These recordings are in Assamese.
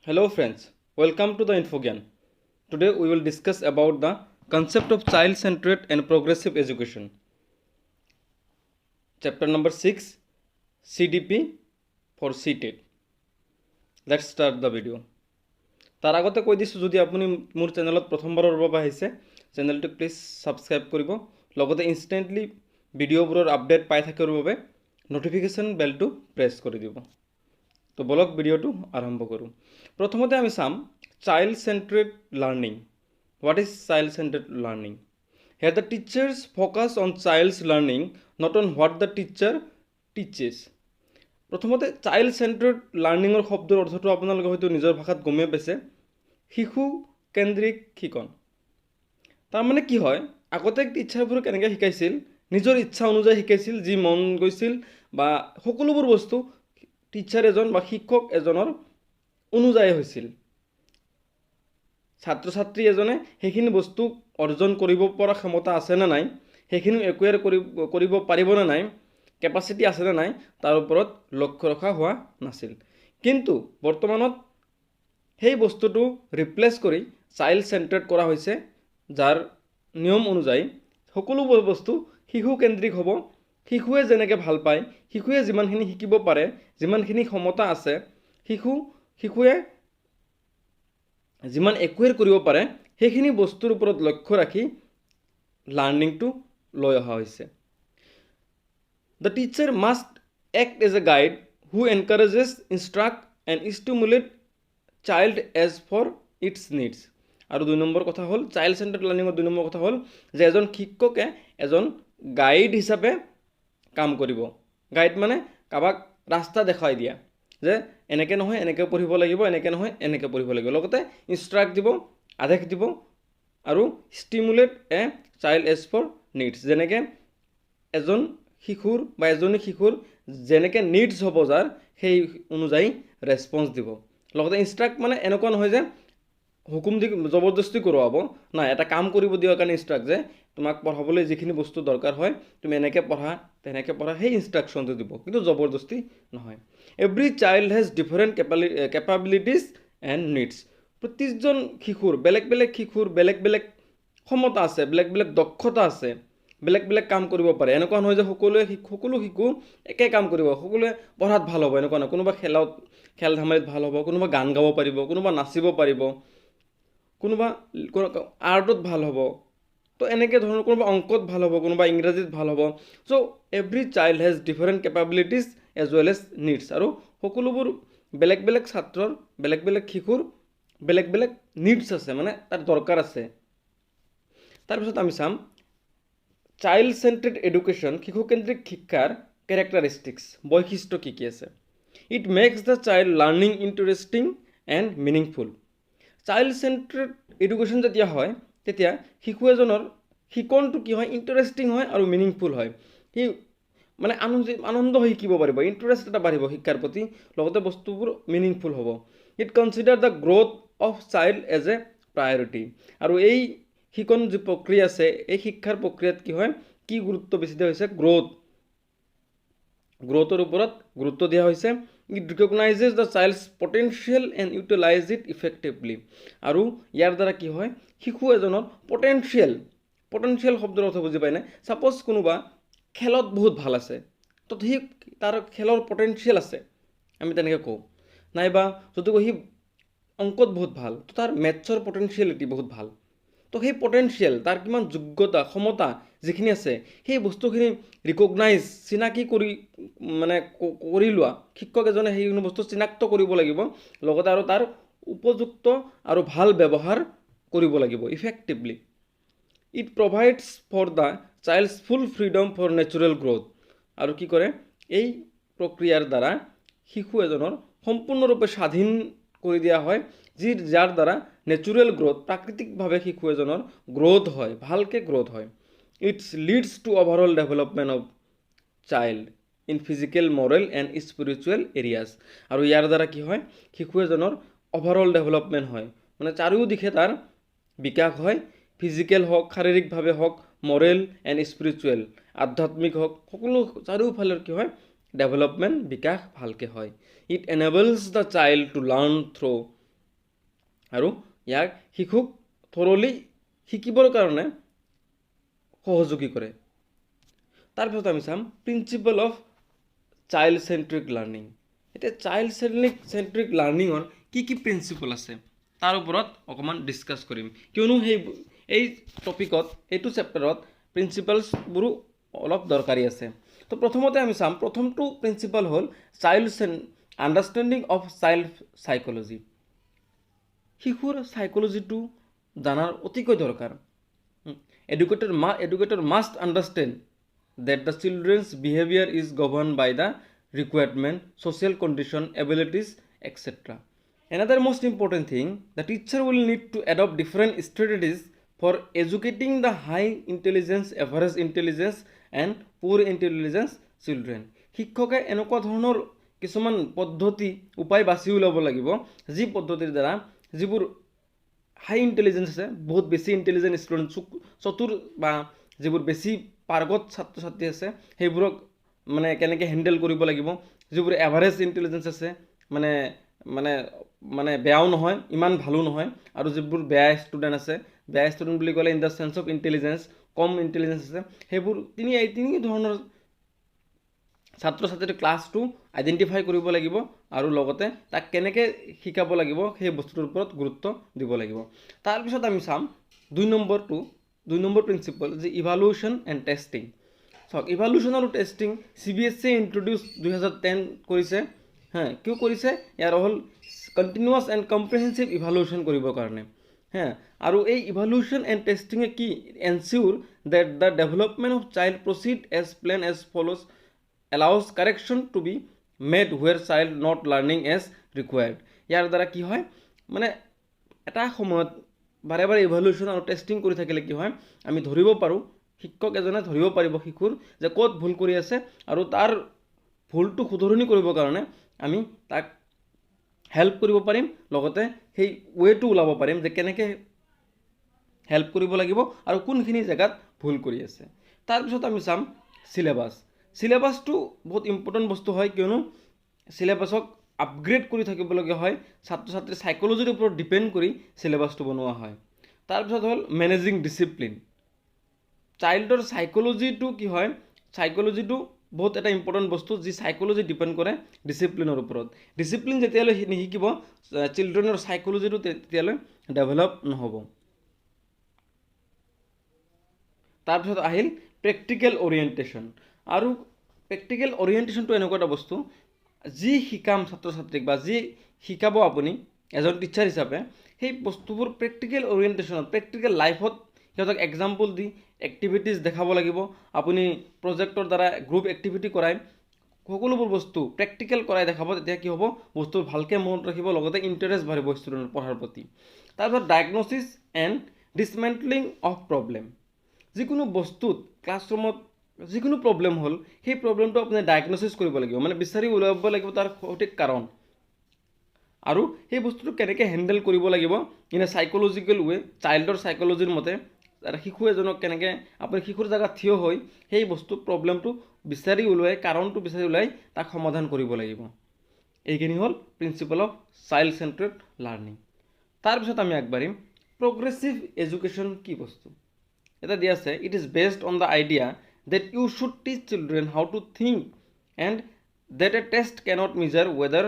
Hello friends, welcome to the InfoGyan. Today we will discuss about the concept of child-centered and progressive education. Chapter number 6, CDP for CTET. Let's start the video. তাৰ আগতে কৈ দিছোঁ, যদি আপুনি মোৰ চেনেলত প্ৰথমবাৰৰ বাবে আহিছে, চেনেলটো প্লিজ ছাবস্ক্ৰাইব কৰিব, লগতে ইনষ্টেণ্টলি ভিডিঅ'বোৰৰ আপডেট পাই থাকিবৰ বাবে ন'টিফিকেশ্যন বেলটো প্ৰেছ কৰি দিব। তো বলক, ভিডিঅ'টো আৰম্ভ কৰোঁ। প্ৰথমতে আমি চাম child centered learning. What is child centered learning? Here the teachers focus on child's learning, not on what the teacher teaches. প্ৰথমতে চাইল্ড চেণ্টাৰ্ড লাৰ্ণিঙৰ শব্দৰ অৰ্থটো আপোনালোকে হয়তো নিজৰ ভাষাত গমেই পাইছে, শিশু কেন্দ্ৰিক শিকন। তাৰমানে কি হয়, আগতে টিচাৰবোৰে কেনেকৈ শিকাইছিল? নিজৰ ইচ্ছা অনুযায়ী শিকাইছিল, যি মন গৈছিল বা সকলোবোৰ বস্তু টিচাৰ এজন বা শিক্ষক এজনৰ অনুযায়ী হৈছিল। ছাত্ৰ ছাত্ৰী এজনে সেইখিনি বস্তু অৰ্জন কৰিব পৰা ক্ষমতা আছেনে নাই, সেইখিনি একুৱেৰ কৰিব পাৰিবনে নাই, কেপাচিটি আছেনে নাই, তাৰ ওপৰত লক্ষ্য ৰখা হোৱা নাছিল। কিন্তু বৰ্তমানত সেই বস্তুটো ৰিপ্লেচ কৰি চাইল্ড চেণ্টাৰ্ড কৰা হৈছে, যাৰ নিয়ম অনুযায়ী সকলোবোৰ বস্তু শিশুকেন্দ্ৰিক হ'ব। শিশুৱে যেনেকৈ ভাল পায়, শিশুৱে যিমানখিনি শিকিব পাৰে, যিমানখিনি ক্ষমতা আছে, শিশুৱে যিমান একুৱেৰ কৰিব পাৰে, সেইখিনি বস্তুৰ ওপৰত লক্ষ্য ৰাখি লাৰ্ণিংটো লৈ অহা হৈছে। The teacher must act as a guide who encourages, instruct and stimulate child as per its needs. আৰু 2 নম্বৰ কথা হ'ল, চাইল্ড চেণ্টাৰ্ড লাৰ্ণিঙৰ 2 নম্বৰ কথা হ'ল যে এজন শিক্ষকে এজন গাইড হিচাপে কাম কৰিব। গাইড মানে কাৰোবাক ৰাস্তা দেখুৱাই দিয়া যে এনেকৈ নহয় এনেকৈ পঢ়িব লাগিব, এনেকৈ নহয় এনেকৈ পঢ়িব লাগিব। লগতে ইনষ্ট্ৰাক্ট দিব, আদেশ দিব আৰু stimulate a child as per needs. যেনেকৈ এজন শিশুৰ বা এজনী শিশুৰ যেনেকৈ নিডছ হ'ব, যাৰ সেই অনুযায়ী ৰেচপঞ্চ দিব। লগতে ইনষ্ট্ৰাক্ট মানে এনেকুৱা নহয় যে হুকুম দি জবৰদস্তি কৰোৱাব নাই, এটা কাম কৰিব দিয়াৰ কাৰণে ইনষ্ট্ৰাক্ট, যে তোমাক পঢ়াবলৈ যিখিনি বস্তু দৰকাৰ হয়, তুমি এনেকৈ পঢ়া, তেনেকৈ পঢ়া, সেই ইনষ্ট্ৰাকশ্যনটো দিব, কিন্তু জবৰদস্তি নহয়। Every child has different capabilities and needs. প্ৰতিজন শিশুৰ, বেলেগ বেলেগ শিশুৰ বেলেগ বেলেগ ক্ষমতা আছে, বেলেগ বেলেগ দক্ষতা আছে, বেলেগ বেলেগ কাম কৰিব পাৰে। এনেকুৱা নহয় যে সকলো শিশু একে কাম কৰিব, সকলোৱে পঢ়াত ভাল হ'ব, এনেকুৱা নহয়। কোনোবা খেল ধেমালিত ভাল হ'ব, কোনোবা গান গাব পাৰিব, কোনোবা নাচিব পাৰিব, কোনোবা আৰ্টত ভাল হ'ব। তো এনেকৈ ধৰণৰ, কোনোবা অংকত ভাল হ'ব, কোনোবা ইংৰাজীত ভাল হ'ব। So every child has different capabilities as well as needs. আৰু সকলোবোৰ বেলেগ বেলেগ ছাত্ৰৰ, বেলেগ বেলেগ শিশুৰ বেলেগ বেলেগ নিডছ আছে, মানে তাৰ দৰকাৰ আছে। তাৰপিছত আমি চাম চাইল্ড চেণ্ট্ৰেড এডুকেশ্যন, শিশুকেন্দ্ৰিক শিক্ষাৰ কেৰেক্টাৰিষ্টিক্স, বৈশিষ্ট্য কি কি আছে। It makes the child learning interesting and meaningful. Child centered education যেতিয়া হয়, তেতিয়া শিশু এজনৰ শিকনটো কি হয়? ইণ্টাৰেষ্টিং হয় আৰু মিনিংফুল হয়। সি মানে আনন্দ হৈ শিকিব পাৰিব, ইণ্টাৰেষ্ট এটা বাঢ়িব শিক্ষাৰ প্ৰতি, লগতে বস্তুবোৰ মিনিংফুল হ'ব। It consider the growth of child as a priority. আৰু এই শিকন যি প্ৰক্ৰিয়া আছে, এই শিক্ষাৰ প্ৰক্ৰিয়াত কি হয়, কি গুৰুত্ব বেছি দিয়া হৈছে? গ্ৰ'থৰ ওপৰত গুৰুত্ব দিয়া হৈছে। It recognizes the child's potential and utilize it effectively. আৰু ইয়াৰ দ্বাৰা কি হয়? শিশু এজনৰ পটেঞ্চিয়েল, পটেঞ্চিয়েল শব্দৰ অৰ্থ বুজি পায়নে? ছাপ'জ কোনোবা খেলত বহুত ভাল আছে, তো সি তাৰ খেলৰ পটেঞ্চিয়েল আছে, আমি তেনেকৈ কওঁ। নাইবা যদি কওঁ সি অংকত বহুত ভাল, তো তাৰ মেথছৰ পটেঞ্চিয়েলিটি বহুত ভাল। তো সেই পটেঞ্চিয়েল, তাৰ কিমান যোগ্যতা, ক্ষমতা যিখিনি আছে, সেই বস্তুখিনি ৰিকগনাইজ, চিনাকি কৰি, মানে কৰি লোৱা, শিক্ষক এজনে সেইখিনি বস্তু চিনাক্ত কৰিব লাগিব, লগতে আৰু তাৰ উপযুক্ত আৰু ভাল ব্যৱহাৰ কৰিব লাগিব effectively. It provides for the child's full freedom for natural growth. আৰু কি কৰে? এই প্ৰক্ৰিয়াৰ দ্বাৰা শিশু এজনৰ সম্পূৰ্ণৰূপে স্বাধীন কৰি দিয়া হয়, যাৰ দ্বাৰা নেচাৰেল গ্ৰ'থ, প্ৰাকৃতিকভাৱে শিশু এজনৰ গ্ৰ'থ হয়, ভালকৈ গ্ৰ'থ হয়। Its leads to overall development of child in physical, moral and spiritual areas. আৰু ইয়াৰ দ্বাৰা কি হয়? শিশু এজনৰ অভাৰঅল ডেভেলপমেণ্ট হয়, মানে চাৰিওদিশে তাৰ বিকাশ হয়। ফিজিকেল হওক, শাৰীৰিকভাৱে হওক, মৰেল এণ্ড স্পিৰিচুৱেল, আধ্যাত্মিক হওক, সকলো চাৰিওফালৰ কি হয়? ডেভেলপমেণ্ট, বিকাশ ভালকৈ হয়। It enables the child to learn through আৰু ইয়াক শিশুক থৰলি শিকিবৰ কাৰণে সহযোগী কৰে। তাৰপিছত আমি চাম principle of child centric learning. এতিয়া চাইল্ড চেণ্ট্ৰিক লাৰ্ণিঙৰ কি কি প্ৰিন্সিপল আছে তাৰ ওপৰত অকণমান ডিছকাছ কৰিম, কিয়নো এই টপিকত, এইটো চেপ্টাৰত প্ৰিন্সিপালছবোৰো অলপ দৰকাৰী আছে। তো প্ৰথমতে আমি চাম, প্ৰথমটো প্ৰিন্সিপাল হ'ল child understanding of child psychology. শিশুৰ চাইক'লজিটো জনাৰ অতিকৈ দৰকাৰ। Educator must understand that the children's behaviour is govern by the requirement, social condition, abilities etcetera. Another most important thing, the teacher will need to adopt different strategies for educating the high intelligence, average intelligence and poor intelligence children. শিক্ষকে এনেকুৱা ধৰণৰ কিছুমান পদ্ধতি, উপায় বাছি উলিয়াব লাগিব, যি পদ্ধতিৰ দ্বাৰা যিবোৰ হাই ইণ্টেলিজেঞ্চ আছে, বহুত বেছি ইণ্টেলিজেণ্ট ষ্টুডেণ্ট, চতুৰ বা যিবোৰ বেছি পাৰ্গত ছাত্ৰ ছাত্ৰী আছে, সেইবোৰক মানে কেনেকৈ হেণ্ডেল কৰিব লাগিব, যিবোৰ এভাৰেজ ইণ্টেলিজেঞ্চ আছে, মানে মানে মানে বেয়াও নহয়, ইমান ভালো নহয়, আৰু যিবোৰ বেয়া ষ্টুডেণ্ট আছে, বেয়া ষ্টুডেণ্ট বুলি ক'লে in the sense of intelligence, com intelligence আছে, সেইবোৰ এই তিনি ধৰণৰ ছাত্ৰ ছাত্ৰীৰ ক্লাছটো আইডেণ্টিফাই কৰিব লাগিব আৰু লগতে তাক কেনেকৈ শিকাব লাগিব সেই বস্তুটোৰ ওপৰত গুৰুত্ব দিব লাগিব। তাৰপিছত আমি চাম দুই নম্বৰ প্ৰিন্সিপল, যে ইভালুৱেশ্যন এণ্ড টেষ্টিং। চাওক, ইভালুৱেশ্যন আৰু টেষ্টিং CBSE introduce 2010 কৰিছে। হা, কিয় কৰিছে? ইয়াৰ হ'ল কণ্টিনিউৱাছ এণ্ড কম্প্ৰিহেনচিভ ইভালুৱেশ্যন কৰিবৰ কাৰণে। হা, আৰু এই ইভালুৱেশ্যন এণ্ড টেষ্টিঙে কি ensure that the development of child proceed as plan as follows, allows correction to be made where child not learning as required. ইয়াৰ দ্বাৰা কি হয়, মানে এটা সময়ত বাৰে বাৰে ইভালুৱেশ্যন আৰু টেষ্টিং কৰি থাকিলে কি হয়, আমি ধৰিব পাৰোঁ, শিক্ষক এজনে ধৰিব পাৰিব শিশুৰ যে ক'ত ভুল কৰি আছে, আৰু তাৰ ভুলটো শুধৰণি কৰিবৰ কাৰণে আমি তাক হেল্প কৰিব পাৰিম, লগতে সেই ৱেটো ওলাব পাৰিম যে কেনেকৈ হেল্প কৰিব লাগিব আৰু কোনখিনি জেগাত ভুল কৰি আছে। তাৰপিছত আমি চাম চিলেবাছ। চিলেবাছটো বহুত ইম্পৰ্টেণ্ট বস্তু হয়, কিয়নো চিলেবাছক আপগ্ৰেড কৰি থাকিবলগীয়া হয়, ছাত্ৰ ছাত্ৰীৰ চাইক'লজিৰ ওপৰত ডিপেণ্ড কৰি চিলেবাছটো বনোৱা হয়। তাৰপিছত হ'ল মেনেজিং ডিচিপ্লিন। চাইল্ডৰ চাইক'লজিটো কি হয়, চাইক'লজিটো বহুত এটা ইম্পৰ্টেণ্ট বস্তু, যি চাইক'লজি ডিপেণ্ড কৰে ডিচিপ্লিনৰ ওপৰত। ডিচিপ্লিন যেতিয়ালৈ নিশিকিব, চিলড্ৰেনৰ চাইক'লজিটো তেতিয়ালৈ ডেভেলপ নহ'ব। তাৰপিছত আহিল প্ৰেক্টিকেল অৰিয়েণ্টেশ্যন। আৰু প্ৰেক্টিকেল অৰিয়েণ্টেশ্যনটো এনেকুৱা এটা বস্তু, যি শিকাম ছাত্ৰ ছাত্ৰীক বা যি শিকাব আপুনি এজন টিচাৰ হিচাপে, সেই বস্তুবোৰ প্ৰেক্টিকেল অৰিয়েণ্টেশ্যনত, প্ৰেক্টিকেল লাইফত সিহঁতক এক্সাম্পল দি এক্টিভিটিজ দেখাব লাগিব। আপুনি প্ৰজেক্টৰ দ্বাৰা গ্ৰুপ এক্টিভিটি কৰাই সকলোবোৰ বস্তু প্ৰেক্টিকেল কৰাই দেখাব, তেতিয়া কি হ'ব, বস্তু ভালকৈ মনত ৰাখিব, লগতে ইণ্টাৰেষ্ট বাঢ়িব ষ্টুডেণ্টৰ পঢ়াৰ প্ৰতি। তাৰপিছত diagnosis and dismantling of problem. যিকোনো বস্তুত ক্লাছৰুমত যিকোনো প্ৰব্লেম হ'ল, সেই প্ৰব্লেমটো আপুনি ডায়েগন'চিছ কৰিব লাগিব, মানে বিচাৰি উলিয়াব লাগিব তাৰ সঠিক কাৰণ, আৰু সেই বস্তুটো কেনেকৈ হেণ্ডেল কৰিব লাগিব ইন এ চাইক'লজিকেল ৱে, চাইল্ডৰ চাইক'লজিৰ মতে এটা শিশু এজনক কেনেকৈ আপুনি শিশুৰ জেগাত থিয় হৈ সেই বস্তু প্ৰব্লেমটো বিচাৰি উলিয়াই, কাৰণটো বিচাৰি উলিয়াই তাক সমাধান কৰিব লাগিব। এইখিনি হ'ল principle of child centred learning. তাৰপিছত আমি আগবাঢ়িম প্ৰগ্ৰেছিভ এডুকেশ্যন কি বস্তু। এটা দিয়া আছে, it is based on the idea that you should teach children how to think and that a test cannot measure whether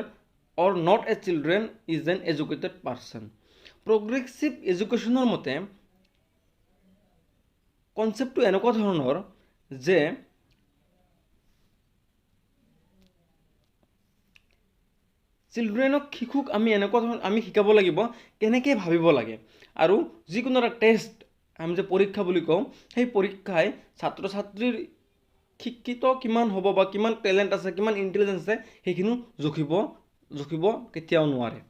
or not a children is an educated person. Progressive এডুকেশ্যনৰ মতে কনচেপ্টটো এনেকুৱা ধৰণৰ যে চিলড্ৰেনক, শিশুক আমি এনেকুৱা ধৰণৰ আমি শিকাব লাগিব কেনেকৈ ভাবিব লাগে, আৰু যিকোনো এটা টেষ্ট আমি যে পৰীক্ষা বুলি কওঁ, সেই পৰীক্ষাই ছাত্ৰ ছাত্ৰীৰ শিক্ষিত কিমান হ'ব বা কিমান টেলেণ্ট আছে, কিমান ইণ্টেলিজেঞ্চ আছে, সেইখিনিও জুখিব কেতিয়াও নোৱাৰে।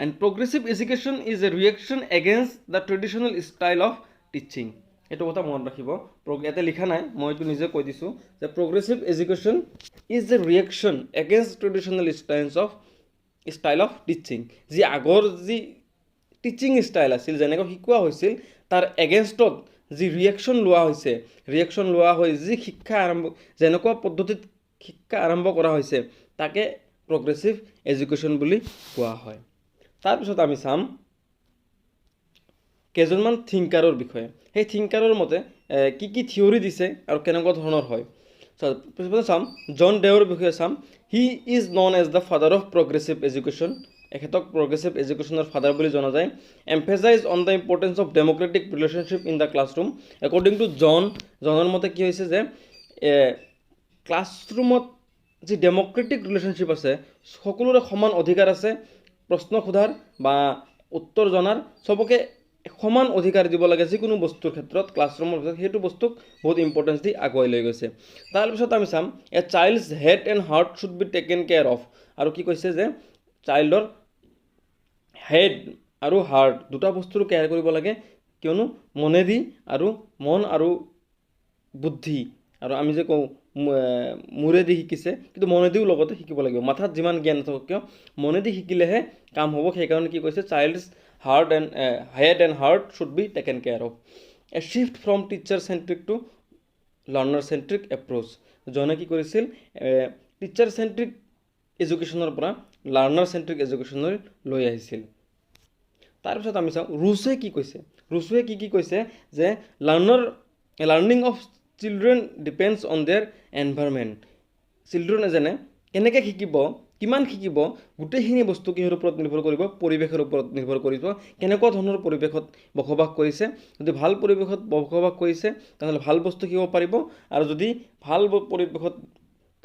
And progressive education is a reaction against the traditional style of teaching. এইটো কথা মনত ৰাখিব, ইয়াতে লিখা নাই, মই এইটো নিজে কৈ দিছোঁ যে progressive education is a reaction against traditional style of teaching. যি আগৰ যি টিচিং ষ্টাইল আছিল, যেনেকৈ শিকোৱা হৈছিল, তাৰ এগেইনষ্টত যি ৰিয়েকশ্যন লোৱা হৈছে, ৰিয়েকশ্যন লোৱা হৈ যি শিক্ষা আৰম্ভ, যেনেকুৱা পদ্ধতিত শিক্ষা আৰম্ভ কৰা হৈছে, তাকে প্ৰগ্ৰেছিভ এডুকেশ্যন বুলি কোৱা হয়। তাৰপিছত আমি চাম কেইজনমান থিংকাৰৰ বিষয়ে। সেই থিংকাৰৰ মতে কি কি থিয়ৰী দিছে আৰু কেনেকুৱা ধৰণৰ হয়। পিছত চাম জন ডেৱৰ বিষয়ে চাম। He is known as the father of progressive education. এখেতক progressive এডুকেশ্যনৰ father বুলি জনা যায়। Emphasize on the importance of democratic relationship in the classroom. According to John, জনৰ মতে কি হৈছে যে ক্লাছৰুমত যি ডেম'ক্ৰেটিক ৰিলেশ্যনশ্বিপ আছে, সকলোৰে সমান অধিকাৰ আছে প্ৰশ্ন সোধাৰ বা উত্তৰ জনাৰ, চবকে সমান অধিকাৰ দিব লাগে যিকোনো বস্তুৰ ক্ষেত্ৰত ক্লাছৰুমৰ ভিতৰত, সেইটো বস্তুক বহুত ইম্পৰ্টেঞ্চ দি আগুৱাই লৈ গৈছে। তাৰপিছত আমি চাম a child's head and heart should be taken care of. আৰু কি কৈছে যে চাইল্ডৰ হেড আৰু হাৰ্ট দুটা বস্তুৰো কেয়াৰ কৰিব লাগে, কিয়নো মনেদি আৰু মন আৰু বুদ্ধি, আৰু আমি যে কওঁ মূৰেদি শিকিছে, কিন্তু মনেদিও লগতে শিকিব লাগিব। মাথাত যিমান জ্ঞান নাথাকক কিয় মনেদি শিকিলেহে কাম হ'ব। সেইকাৰণে কি কৈছে, child's heart and head and heart should be taken care of. A shift from teacher centric to learner centric approach. জনে কি কৰিছিল, টিচাৰ চেণ্ট্ৰিক এডুকেশ্যনৰ পৰা লাৰ্ণাৰ চেণ্ট্ৰিক এডুকেশ্যনলৈ লৈ আহিছিল। তাৰপিছত আমি চাওঁ ৰুছে কি কৈছে। ৰুছোৱে কি কি কৈছে যে learning of children depends on their environment. Children এজনে কেনেকৈ শিকিব, কিমান শিকিব, গোটেইখিনি বস্তু কিহৰ ওপৰত নিৰ্ভৰ কৰিব, পৰিৱেশৰ ওপৰত নিৰ্ভৰ কৰিব। কেনেকুৱা ধৰণৰ পৰিৱেশত বসবাস কৰিছে, যদি ভাল পৰিৱেশত বসবাস কৰিছে তেনেহ'লে ভাল বস্তু শিকিব পাৰিব, আৰু যদি ভাল পৰিৱেশত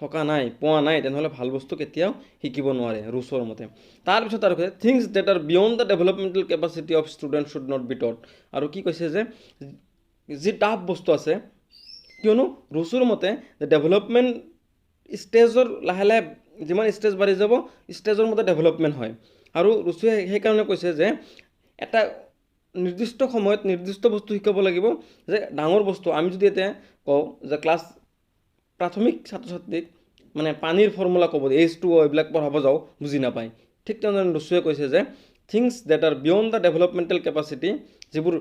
থকা নাই, পোৱা নাই, তেনেহ'লে ভাল বস্তু কেতিয়াও শিকিব নোৱাৰে ৰুছৰ মতে। তাৰপিছত আৰু কৈছে things that are beyond the developmental capacity of student should not be taught. আৰু কি কৈছে যে যি টাফ বস্তু আছে, কিয়নো ৰুছৰ মতে ডেভেলপমেণ্ট ষ্টেজৰ লাহে লাহে যিমান ষ্টেজ বাঢ়ি যাব, ষ্টেজৰ মতে ডেভেলপমেণ্ট হয়। আৰু ৰুছোৱে সেইকাৰণে কৈছে যে এটা নিৰ্দিষ্ট সময়ত নিৰ্দিষ্ট বস্তু শিকাব লাগিব। যে ডাঙৰ বস্তু আমি যদি এতিয়া কওঁ যে ক্লাছ প্ৰাথমিক ছাত্ৰ ছাত্ৰীক মানে পানীৰ ফৰ্মুলা ক'ব, H2O এইবিলাক পঢ়াব যাওঁ, বুজি নাপায়। ঠিক তেনেদৰে ৰুছোৱে কৈছে যে things that are beyond the developmental capacity, যিবোৰ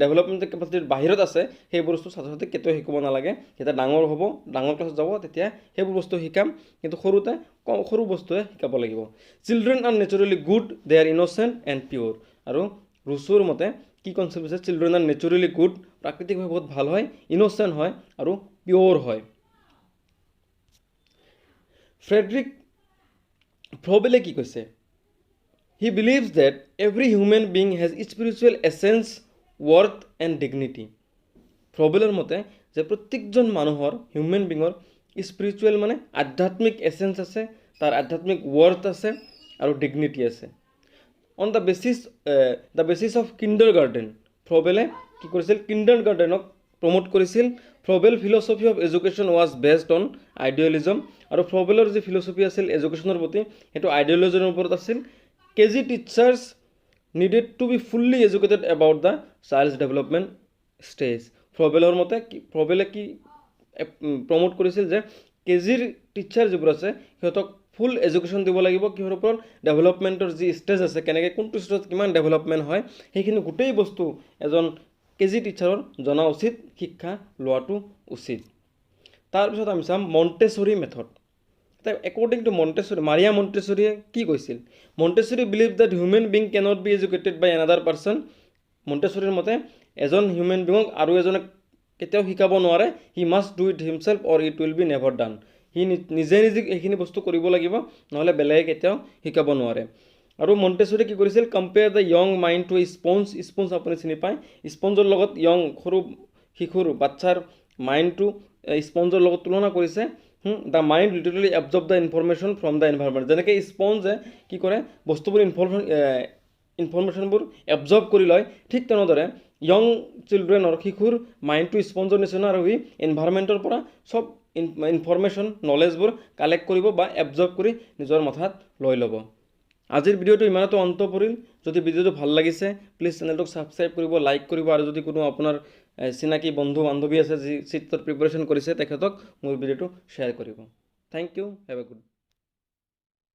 ডেভেলপমেণ্টেল কেপাচিটিৰ বাহিৰত আছে, সেইবোৰ বস্তু ছাত্ৰ ছাত্ৰীক কেতিয়াও শিকাব নালাগে। যেতিয়া ডাঙৰ হ'ব, ডাঙৰ ক্লাছত যাব, তেতিয়া সেইবোৰ বস্তু শিকাম, কিন্তু সৰুতে কম সৰু বস্তুৱে শিকাব লাগিব। Children are naturally good, they are innocent and pure. আৰু ৰুছোৰ মতে কি কনচেপ্ট আছে, চিলড্ৰেন আৰ নেচাৰেলি গুড, প্ৰাকৃতিকভাৱে বহুত ভাল হয়, ইন'চেণ্ট হয় আৰু পিয়'ৰ হয়। ফ্ৰেডৰিক ফ্ৰবেলে কি কৈছে, he believes that every human being has spiritual essence, worth and dignity. ফ্ৰবেলৰ মতে যে প্ৰত্যেকজন মানুহৰ, হিউমেন বিঙৰ স্পিৰিচুৱেল মানে আধ্যাত্মিক এচেঞ্চ আছে, তাৰ আধ্যাত্মিক ৱৰ্থ আছে আৰু ডিগনিটি আছে। On the basis of kindergarten, ফ্ৰবেলে কি কৰিছিল, কিণ্ডাৰ গাৰ্ডেনক প্ৰমোট কৰিছিল। Froebel philosophy of education was based on idealism. আৰু ফ্ৰবেলৰ যি ফিলচফি আছিল এডুকেশ্যনৰ প্ৰতি, সেইটো আইডিঅ'লজিৰ ওপৰত আছিল। KG teachers needed to be fully educated about the child's development stage. ফ্ৰবেলৰ মতে কি, ফ্ৰবেলে কি প্ৰমোট কৰিছিল যে কেজিৰ টিচাৰ যিবোৰ আছে সিহঁতক ফুল এডুকেশ্যন দিব লাগিব কিহৰ ওপৰত, ডেভেলপমেণ্টৰ যি ষ্টেজ আছে, কেনেকৈ কোনটো ষ্টেজত কিমান ডেভেলপমেণ্ট হয়, সেইখিনি গোটেই বস্তু এজন কেজি টিচাৰৰ জনা উচিত, শিক্ষা লোৱাটো উচিত। তাৰপিছত আমি চাম Montessori method. According to Montessori, Maria মণ্টেছৰীয়ে কি কৈছিল, Montessori believe that human being cannot be educated by another person. মণ্টেছৰীৰ মতে এজন হিউমেন বিঙক আৰু এজনে কেতিয়াও শিকাব নোৱাৰে। He must do it himself or it will be never done. সি নিজে নিজে সেইখিনি বস্তু কৰিব লাগিব, নহ'লে বেলেগে কেতিয়াও শিকাব নোৱাৰে। আৰু মণ্টেছৰী কি কৰিছিল, compare the young mind to sponge. Sponge আপুনি চিনি পায়, স্পঞ্জৰ লগত য়ং সৰু শিশুৰ বাচ্ছাৰ মাইণ্ডটো স্পঞ্জৰ লগত তুলনা কৰিছে। The mind literally absorb the information from the environment. যেনেকৈ স্পঞ্জে কি কৰে, বস্তুবোৰ ইনফৰমেশ্যনবোৰ এবজৰ্ব কৰি লয়, ঠিক তেনেদৰে য়ং চিলড্ৰেনৰ, শিশুৰ মাইণ্ডটো স্পঞ্জৰ নিচিনা, আৰু সি এনভাইৰমেণ্টৰ পৰা চব ইনফৰমেশ্যন নলেজবোৰ কালেক্ট কৰিব বা এবজৰ্ব কৰি নিজৰ মাথাত লৈ ল'ব। আজিৰ ভিডিঅ'টো ইমানতে অন্ত পৰিল। যদি ভিডিঅ'টো ভাল লাগিছে, প্লিজ চেনেলটোক ছাবস্ক্ৰাইব কৰিব, লাইক কৰিব, আৰু যদি কোনো আপোনাৰ চিনাকি বন্ধু বান্ধৱী আছে যি চিটেটৰ প্ৰিপেৰেশ্যন কৰিছে, তেখেতক মোৰ ভিডিঅ'টো শ্বেয়াৰ কৰিব। Thank you, have a good day.